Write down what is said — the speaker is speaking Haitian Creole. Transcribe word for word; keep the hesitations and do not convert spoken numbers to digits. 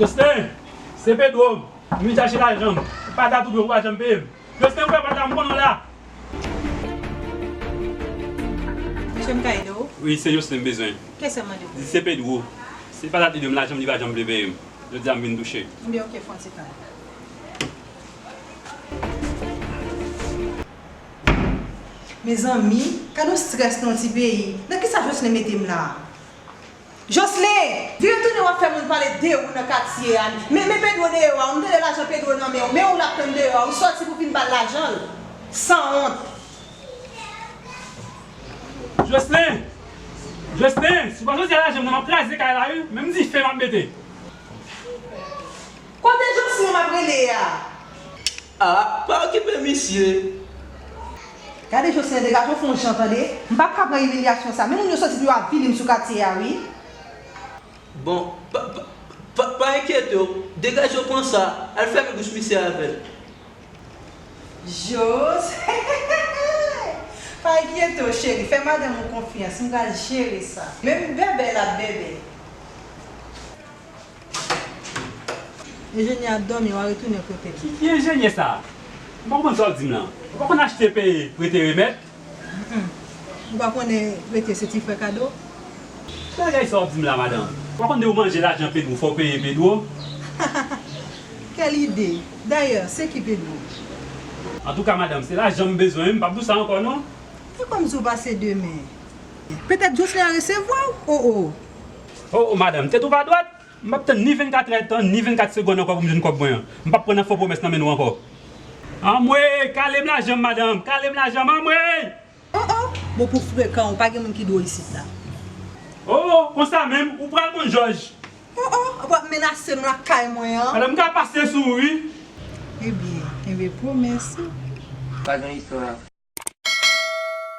Jocelyn, se Pedro. M vin chache lajan m. Patat ou dwe, ou pa janm peye m. Jocelyn, ou fè patat, m konnen w la. Mesye, m ka ede w? Wi, se Jocelyn m bezwen. Kiyès sa m mande w? Di se Pedro. Se patat li dwe m lajan m, li pa janm vle peye m. Jodi a m vin touche. Ebyen, oke, fè yon ti tan. Mezanmi, gade yon strès nan yon ti peyi. Nan kisa Jocelyn mete m la? Jocelyn! Vire tounen w ap fè moun pale de ou nan katye a. Men, men Pedro deyò a, ou m tande lajan Pedro nan men w. Men ou l ap tann deyò a, ou sòti pou vin ba l lajan l. Sanwont! Jocelyn! Jocelyn! Si w pa soti a lajan m nan, m ap kraze kay la wi. Menm dife m ap mete. Kote Jocelyn m ap rele a? Ah, pa okipe misye. Gade Jocelyn, degaje w fè yon jan tande. M p ap ka pran imilyasyon sa. Men moun yo soti pou yo avili m sou katye a wi. Bon, pa, pa, pa, pa enkyete w. Degaje w pran sa. Al fèmen bouch misye avè l. Jos, pa enkyete w cheri, fè madanm ou konfyans, m pral jere sa. Menm bèbè l ap bèbè. Enjenyè ap dòmi, w a retounen kote l. Ki enjenyè sa? M pa konprann sa w ap di m lan. Ou pa konn achte peye, prete remèt? Ou pa konnen prete se ti frè kado? Ki bagay sa w ap di m la madanm? Ou pa konn depi w manje lajan Pedro fò w peye Pedro? Kèl ide! Dayè, se ki Pedro? Antouka madanm, se lajan m bezwen wi, m p ap di w sa ankò non. E kòmsi w pase de men? Petèt Jocelyn an resevwa w? O o! O o madanm, tèt ou pa dwat? M p ap tann ni vennkatrè tan, ni vennkat segonn ankò pou m jwenn kòb mwen an. M p ap pran nan fo pwomès nan men nou ankò. Anmwey, kale m lajan m, madanm, kale m lajan m, anmwey! O o! Bon, pou frekan, ou pa gen moun ki dwe w isit la. O o! Konsa menm, ou pral konn jòj. O o! W ap menase m lakay mwen an. Madanm, m ka pase sou ou wi. Ebyen, enben pwomès wi. Pa gen istwa.